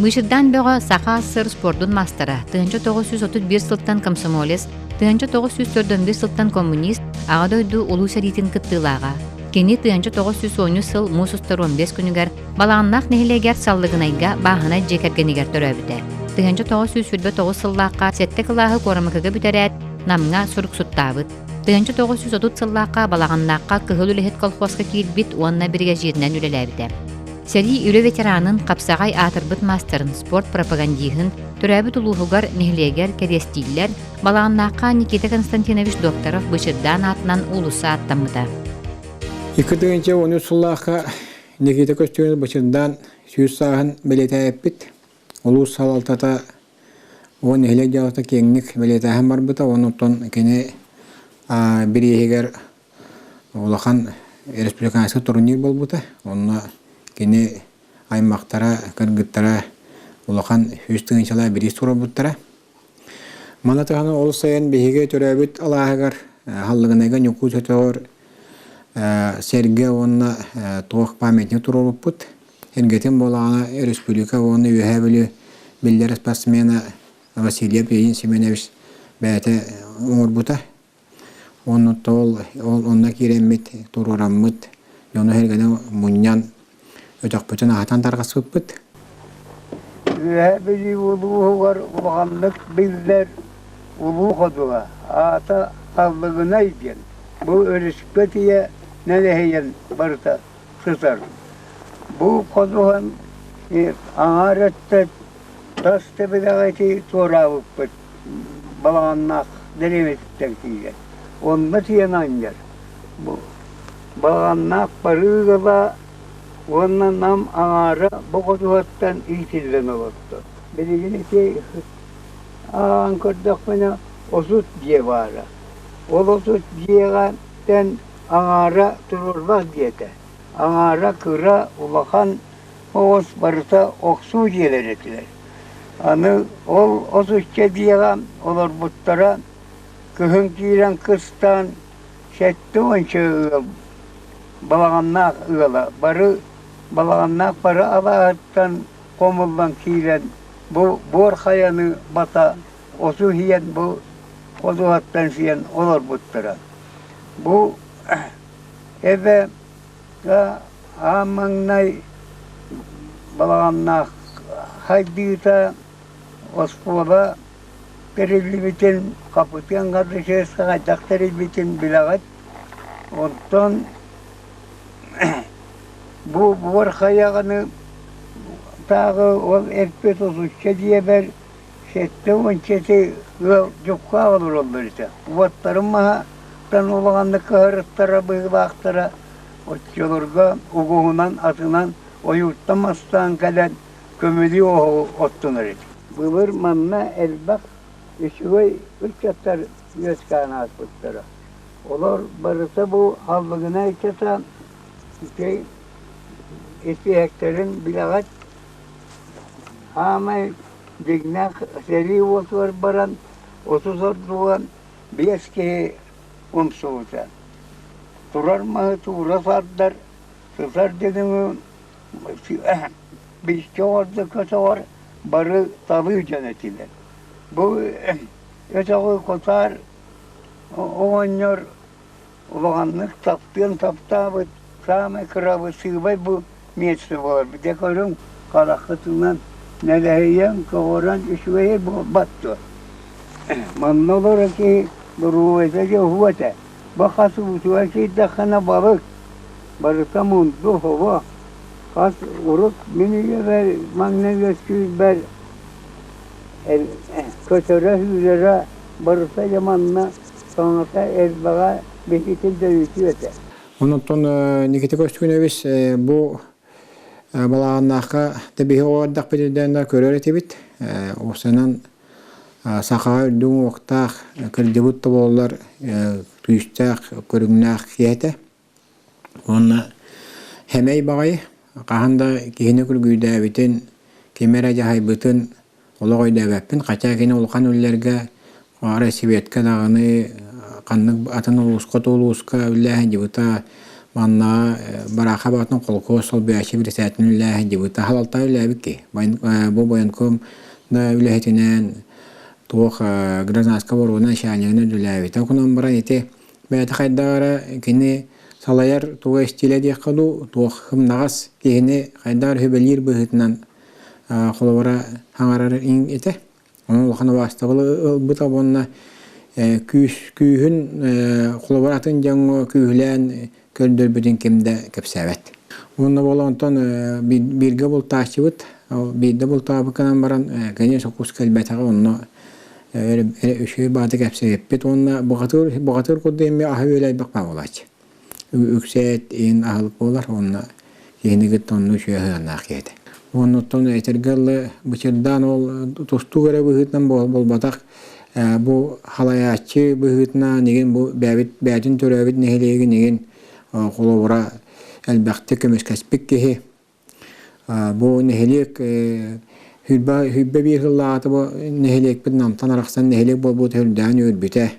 Быычырдаан Бөҕө Саха АССР спордун маастара, 1931 сылтан комсомолец, 1941 сылтан коммунист, Аҕа дойду Улуу сэриитин кыттыылааҕа. Кини 1913 сыл муус устар 15 күнүгэр Балаҕаннаах нэһилиэгэр Саллыгынайга бааһынай дьиэ кэргэнигэр төрөөбүтэ. 1929 сыллаахха сэттэ кылааһы Куорамыкыга бүтэрээт, Намҥа суруксуттаабыт. 1930 сыллаахха Балаҕаннаахха Кыһыл үлэһит колхозка киирбит уонна биригэдьииринэн үлэлээбитэ. Сэрии үлэ ветеранын, хапсаҕай аатырбыт маастарын, спорт пропагандиһын, төрөөбүт улууһугар, нэһилиэгэр кэриэстииллэр, Балаҕаннаахха Никита Константинович Докторов Бычырдаан аатынан уулусса ааттаммыта. 2013 сыллаахха Никита Көстүүнүн Бычырдаан 100 сааһын бэлиэтээбиппит. Улуус салалтата уон нэһилиэк дьаһалта киэҥник бэлиэтээһин барбыта. Онон кини бирииһигэр улахан республиканскай турнир буолбута. Онно кини аймахтара, кыргыттара улахан 100 тыһыынчалаах бириис туруорбуттара. Маны таһынан ол сайын биһиги төрөөбүт алааһыгар Халлыгынайга Ньукуус өтөҕөр сэргэ уонна туох памятник туруорбуппут. Эргэтин буолаҕына республика уонна Үөһээ Бүлүү биллэр спортсмена Васильев Ильин Семенович бэйэтэ оҥорбута. Уонна ол онно киирэммит, туруораммыт, дьону-сэргэни мунньан, өтөхпүтүн аһатан тарҕаспыппыт. Үөһээ Бүлүү улууһугар улаханнык биллэр Улуу Ходула, аата Халлыгынай диэн. Бу өрүскэ тиийэ нэлэһийэн барыта сытар. Бу ходуһан аҥаар өттө тас төбөлөөх ити туораабыппыт балаҕаннаах дэриэбинэтиттэн киирэр. Онно тиийэн анньар. Бу балаҕаннаах барыы ыла уонна Нам аҥаара бу ходуһаттан иитиллэн олордо. Билигин ити ааҕан көрдөхпүнэ 30 дьиэ баара. Ол 30 дьиэҕэ аҥаара туруорбах диэтэ. Аҥаара кыра, улахан оҕус барыта охсуу дьиэлэр этилэр. Аны ол отучча дьиэҕэ олорбуттара кыһын киирэн кыстаан 70 ыал балаҕаннаах ыала бары балаҕаннаах бары алааһыттан хомуллан киирэн бу буор хайаны бата оту иһийэн бу ходуһаттан сиэн олорбуттара. Бу эбэ аан маҥнай балаҕаннаах хайдыыта оскуола тэриллибитин Хапытыан Гардачевскай хайдах тэрийбитин билэҕит. Онтон бу буор хайаҕаны тааҕы ол эппит отучча дьиэбэр 70 ыал дьуккаах олороллор этэ. Уоттарын маһа-тан улаханнык кыһарыттара быһыылаахтара. Оччолорго угуһунан, атынан ойууттан мастаан кэлэн көмүлүү оһоҕу оттунар этим. Былыр манна элбэх үчүгэй ыччаттар үөскээн ааспыттара. Олор барыта бу Халлыгына ыччата ити испииһэктэрин билэҕит. Хаамай дьиҥнээх сэрии уотугар баран 30 ордуга биэс киһи умсубута. Турар маһы туура тардар, сытар дүлүҥү бииргэ оҕордо көтөҕөр бары талыы дьон этилэр. Бу өтөҕү Кутаар оҕонньор улаханнык таптыан таптаабыт, саамай кырабыт сыыбай бу миэстэ буолар. Дьэ көрүҥ, хараххытынан нэлэһийэн, көҕөрөн үчүгэйи буолбат дуо? Манна олорор киһи доруобуйата дьэ уһуо этэ. Бу хас уутугар киирдэххинэ балык, барыта мунду, хобо. Хас урут мин үйэбэр маҥнай үөскүүрбэр көтөрө-сүүрэрэ барыта дьэ манна саҥата элбэҕэ биһигитин да үтүө этэ. Онтон Никита Көстүкүнэбис бу балаҕаннаахха тэбиһи оҕордахпыт көрөр этибит. Уопсайынан сахаҕа үрдүк уҥуохтаах, кырдьыбыт да буоллар күүстээх, көрүҥнээх киһи этэ. Уонна хэмэй баҕайы, хаһан да киһини күргүйдээбитин, кими эрэ дьаһайбытын олох өйдөөбөппүн. Хотя кини улахан үлэлэргэ Россиветка даҕаны ханнык атын улууска да улууска үлэлээн дьыбыта. Манна Барааха баатын холкуос солбуйааччы председателин үлэлээһин дебыта халалта үлэлээбит киһи. Бу военком да үлэһитинэн туох гражданскай оборона начальнигынан үлэлээбитэ. Онон баран ити бэйэтэ хайдах эрэ кини салайар туга истиилэ диэххэ дуу, туох хымнаҕас киһини хайдах эрэ сүбэлиир быһыытынан холобура хаҥарар этэ. Онон улахан убаастабылы ылбыта уонна күүс күүһүн холобур атын дьоҥҥо күүһүлээн көрдөрбүтүн ким да кэпсээбэт. Уонна буола онтон бииргэ бултааччыбыт, биирдэ бултаабыккынан баран кини сокуус кэлбэтэҕэ онно үчүгэй бааты кэпсэппит уонна бухатыыр бухатыыр курдук эмиэ аһы-үөлэ элбэх баа буолааччы. Үксээт иһин аһылык буолар уонна киһини кытта онно үчүгэй сыһыаннаах киһи этэ. Уонна оттон этэргэ дылы бычырдаан ол тустуук эрэ быһыытынан буолбатах бу халайааччы быһыытынан игин бу бэйэбит бэйэтин төрөөбүт нэһилиэгин игин холобура элбэхтик көмүскэспит киһи. Бу нэһилиэк сүүрбэ биир сыллааҕыта бу нэһилиэкпит Намтан арахсан нэһилиэк буолбута үрдээн үөрбүтэ.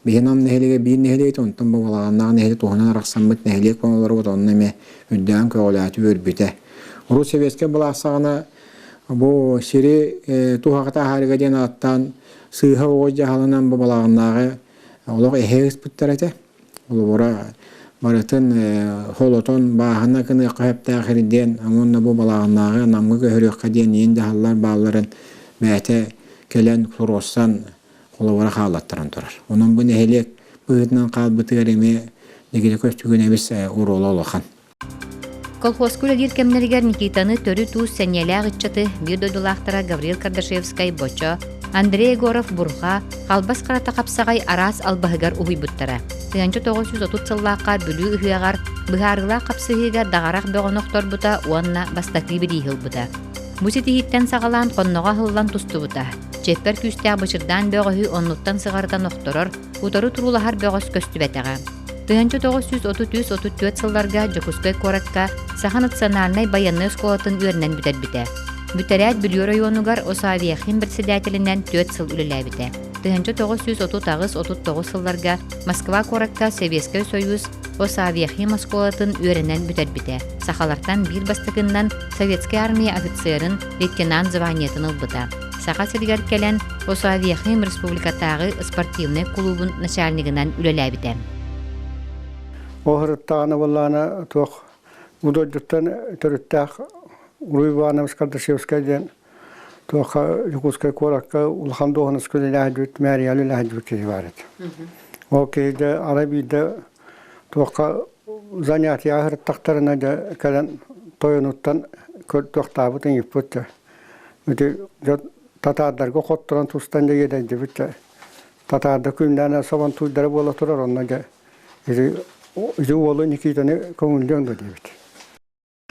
Биһи Нам нэһилиэгэ биир нэһилиэк, онтон бу Балаҕаннаах нэһилиэк туһунан арахсаммыт нэһилиэк оҥолорбут онно эмиэ үрдээн көҕүлээтэ үөрбүтэ. Урут сэбиэскэй былаас саҕана бу сири туһаҕа таһаарыыга диэн ааттаан сыыһа оҕо дьаһалынан бу Балаҕаннааҕы олох эһэ ыспыттар этэ. Холобура, барытын холотон бааһына гыныахха сөптөөх диэн уонна бу Балаҕаннааҕы Намҥа көһөрүөххэ диэн иин дьаһаллар баалларын бэйэтэ кэлэн туруорсан холобура хааллаттаран турар. Онон бу нэһилиэк быһыытынан хаалбытыгар эмиэ Никита Көстүгүнэбис оруола улахан. Колхозка үлэлиир кэмнэригэр Никитаны төрүт-уус сэниэлээх ыччаты биир дойдулаахтара Гаврил Кардашевскай Бочо, Андрей Егоров Бурха, Халбас Харата хапсаҕай араас албаһыгар уһуйбуттара. 1930 сыллаахха Бүлүү ыһыаҕар быһаарыылаах хапсыһыыга даҕарах бөҕөнү охторбута уонна бастакы бирииһи ылбыта. Бу ситиһииттэн саҕалаан хонноҕо аһыллан тустубута. Чиэппэр күүстээх бычырдаан бөҕөһү оннуттан сыҕарытан охторор, утары туруулаһар бөҕөс көстүбэтэҕэ. 1933-34 сылларга Дьокуускай куоракка Саха национальнай байыаннай оскуолатын үөрэнэн бүтэрбитэ. Бүтэрээт Бүлүү оройуонугар Осоавиахим председателинэн 4 сыл үлэлээбитэ. 1938-39 сылларга Москва куоракка Советскай Союз Осоавиахим оскуолатын үөрэнэн бүтэрбитэ. Сахалартан биир бастакыннан Советскай армия офицерын лейтенант званиетын ылбыта. Саха сиригэр кэлэн Осоавиахим республикатааҕы спортивнай кулуубун начальнигынан үлэлээбитэ. Оһырыттаҕына буоллаҕына туох бу дойдуттан төрүттээх Уруй Иванович Кардашевскай диэн туохха Дьокуускай куоракка улахан дуоһунаска үлэлээһин мэрияны үлэлээһин киһи баар этэ. Ол киһи арай биирдэ туохха занятияҕа сырыттахтарына дьэ кэлэн тойонуттан туохтаабыт ыйыппыт дьэ. Ити дьон татаардарга хотторон тустан дьэ иэдэйдибит дьэ. Татаарда күннээн собон туйдара буола турар онно дьэ ити ити уолу Никитаны көҥүллүөҥ дуо диэбит.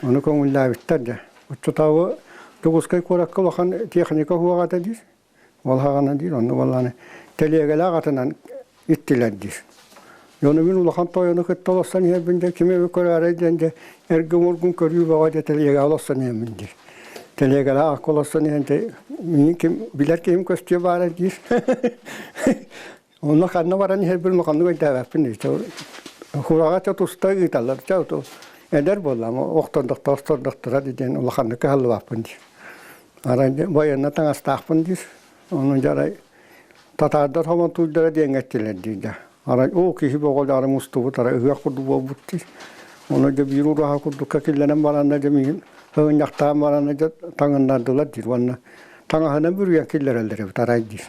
Ону көҥүллээбиттэр дьэ. Оччотооҕу Дьокуускай куоракка улахан техника уһуоҕа этэ диир. Ол хаҕана диир, онно буоллаҕына тэлиэгэлээх атынан иттилэр диир. Дьону мин улахан тойону кытта олорсон иһэрбин дьэ кими эмэ көрөөрөй диэн дьэ эргэ мургун көрүү бөҕө дьэ тэлиэгэҕэ олорсон иһэммин диир. Тэлиэгэлээх акка олорсон иһэн дьэ миигин ким билэр киһим көстүө баара диир. Онно ханна баран иһэрбин улаханнык өйдөөбөппүн дии. Хураҕа чэ туста ыыталлар. Чэ эдэр буоллаҕым охтордохторо охтордохторо диэн улаханнык кыһаллыбаппын дии. Арай байыанна таҥастаахпын диир. Ону дьэ арай татаардар хомонтуурдара диэҥҥэ эттилэр дии дьэ. Арай оо киһи бөҕө арай мустубут арай ыһыах курдук буолбут дии. Ону дьэ биир ураһа курдукка киллэрэн баранна дьэ миигин сыгынньахтаан баранна дьэ таҥыннардылар диир уонна таҥаһынан бүрүйэн киллэрэллэр эбит арай диир.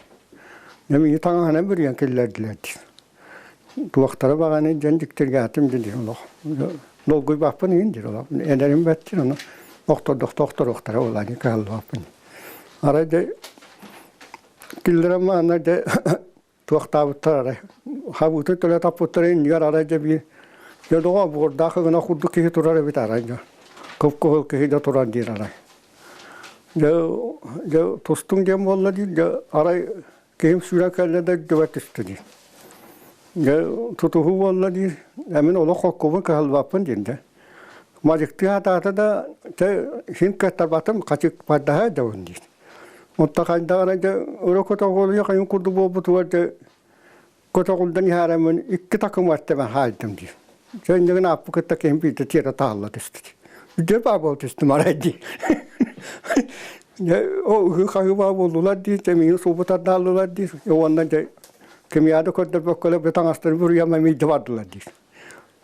Эмиэ таҥаһынан бүрүйэн киллэрдилэр диир. Туохтара баҕаны дьон дьиктиргээтим диир олох. Долгуйбаппын иһин диир олох. Эдэрим бэттин ону охтордохто охторуохтара буолаа дии кыһаллыбаппын. Арай дьэ киллэрэн маанна дьэ туохтаабыттар арай хабыытын төлө таппыттар иннигэр арай дьэ биир дьэ доҕоо буордаах гына курдук киһи турар эбит арай дьэ кып-кыһыл киһи дьэ турар диир арай Дьэ, дьэ тустуҥ диэн буолла диир, дьэ арай киһим сүүрэн кэллэ да үрдүбэр түстэ диир. Дьэ тутуһуу буолла диир, эмин олох хоккубун кыһаллыбаппын диир дьэ. Мадьыктыы сатаата да, чэ син кыаттарбатым, хачык бардаһа дьабын диир. Онто хайдах эрэ дьэ өрө көтөҕүлүйэ хайын курдук буолбутугар дьэ көтөҕүллэн иһээреммин икки такым эттэмэн хаайдым диир. Дьэ иннигин ааппы кытта киһим биирдэ тиэрэ таалла түстэ. Дьэ баа буол түстүм арай дии. Дьэ ол ыһыы-хаһыы баа буоллулар дии, дьэ миигин сулбутардааллылар дии. Уонна дьэ кимиэхэ да көрдөрбөккөлөр бу таҥастарын буруйам эмиэ илдьэ бардылар диир.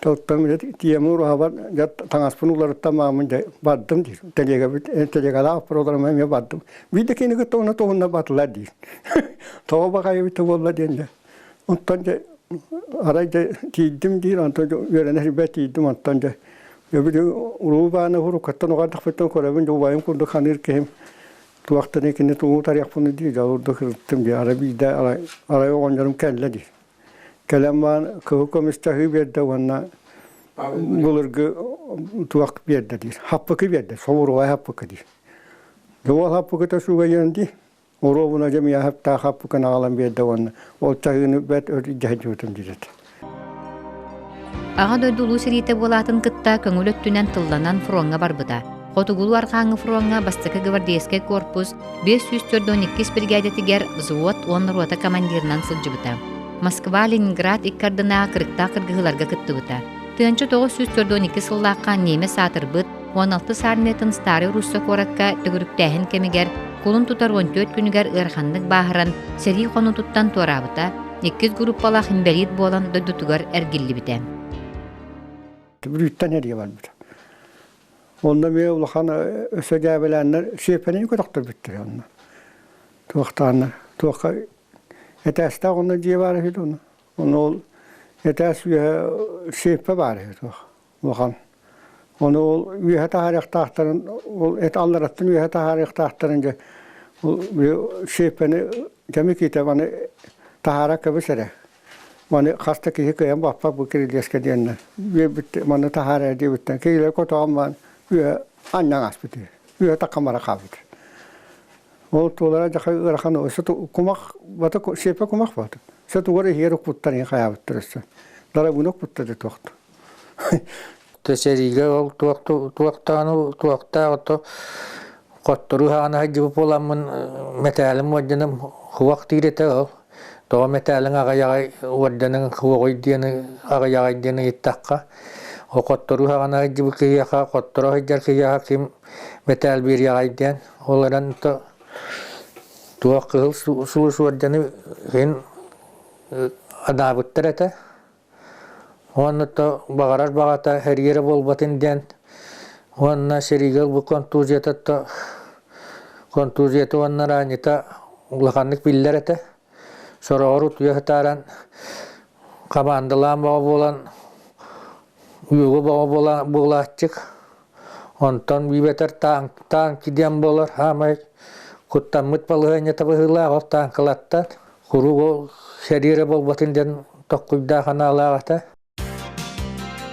Тоттон тиэмэ уруһабар дьэ таҥаспын уларыттан маамын дьэ бардым диир. Тэлиэгэбит тэлиэгэлээх программа эмиэ бардым. Биир да кини кытта уна туһунна батылар диир. Тоҕо баҕайыбыт буолла диэн дьэ. Онтон дьэ арай дьэ тиийдим диир, онтон дьэ үөрэнэ сирбэр тиийдим, онтон дьэ били уруу бааны уруккаттан уҕардахпыттан көрөбүн дьэ убайым курдук ханыыр киһим туохтан кини тугу тарыахпын дии дьэ урдук ырыттым дии арай биирдэ арай арай оҕонньорум кэллэ дии Кэлэн баран кыһыл көмүс чаһыы биэрдэ уонна былыргы туох биэрдэ диир. Хаппыкы биэрдэ, собуругай хаппыкы диир. Дьэ ол хаппыкыта сугайан дии. Оруобуна дьэ миэхэ хаптаах хаппыкын аҕалан биэрдэ уонна ол чаһыыны бэрт өр дьаһайдыбытым диир этэ. Аҕа дойду Улуу сэриитэ буолаатын кытта көҥүл өттүнэн тылланан фроҥҥа барбыта. Хотугулуу-Арҕааҥҥы фроҥҥа бастакы гвардейскай корпус 542 биригээдэтигэр взвод уонна рота командирынан сылдьыбыта. Москва, Ленинград икки ардынааҕы кырыктаах кыргыһыыларга кыттыбыта. 1942 сыллаахха немец аатырбыт 16 армиятын Старый Руссо куоракка төгүрүктээһин кэмигэр кулун тутар 14 күнүгэр ыараханнык бааһыран сэрии хонуутуттан туораабыта, иккис группалаах инбэлиит буолан дойдутугар эргиллибитэ. Бүрүүттэн эрийэ барбыта. Онно эмиэ улахан өссө дьээбэлээннэр сиэппэни көтөхтөрбүттэрэ онно. Туохтааннар, туохха этээстээх онно дьиэ баар үһү онно. Ону ол этээс үөһэ сиэппэ баар үһү туох улахан. Ону ол үөһэ таһаарыахтаахтарын, ол эт аллараттан үөһэ таһаарыахтаахтарын дьэ ол сиэппэни кэми киитэ маны таһаара кэбис эрэ. Маны хас да киһи кыайан баппат бу кирилиэскэ диэннэр үөбүт маны таһаарар диэбиттэн киһилэр көтөҕөн баран үөһэ анньан ааспыт үөһэ такка хаалбыт. Ол туолара дьаха ыарахан өссө кумах бата сиэпэ кумах бата. Өссө тугар иһигэр укпуттар иһин хайаабыттар өссө. Дарабыны укпуттар да туохту. Сэриигэ ол туохтааны туохтаах ото хотторуу хаана сылдьыбыт буоламмын мэтээлим уордьаным хуох диир этэ ол. Тоҕо мэтээлиҥ аҕыйаҕай уордьаныҥ хуоҕуй диэн аҕыйаҕай диэн ыйыттахха, о хотторуу хаҕана сылдьыбыт киһиэхэ хотторо сылдьар киһиэхэ ким мэтээл биэриэҕэй диэн. Ол эрэн то туох кыһыл сулус уордьаны иһин анаабыттар этэ. Уонна то баҕарар баҕата эргиирэ буолбатын диэн уонна сэриигэ ылбыт контузията то контузията уонна ранньыта улаханнык биллэр этэ. Сороҕор утуйа сытааран хамаандалаан бөҕө буолан уйугу бөҕө буола буолааччык. Онтон биибэтэр таанк таанки диэн буолар хаамай куттаммыт балаһыанньата быһыылаах ол тааҥкалартан куруук ол сэрии эрэ буолбатын диэн токкуйдаах анаалаах этэ.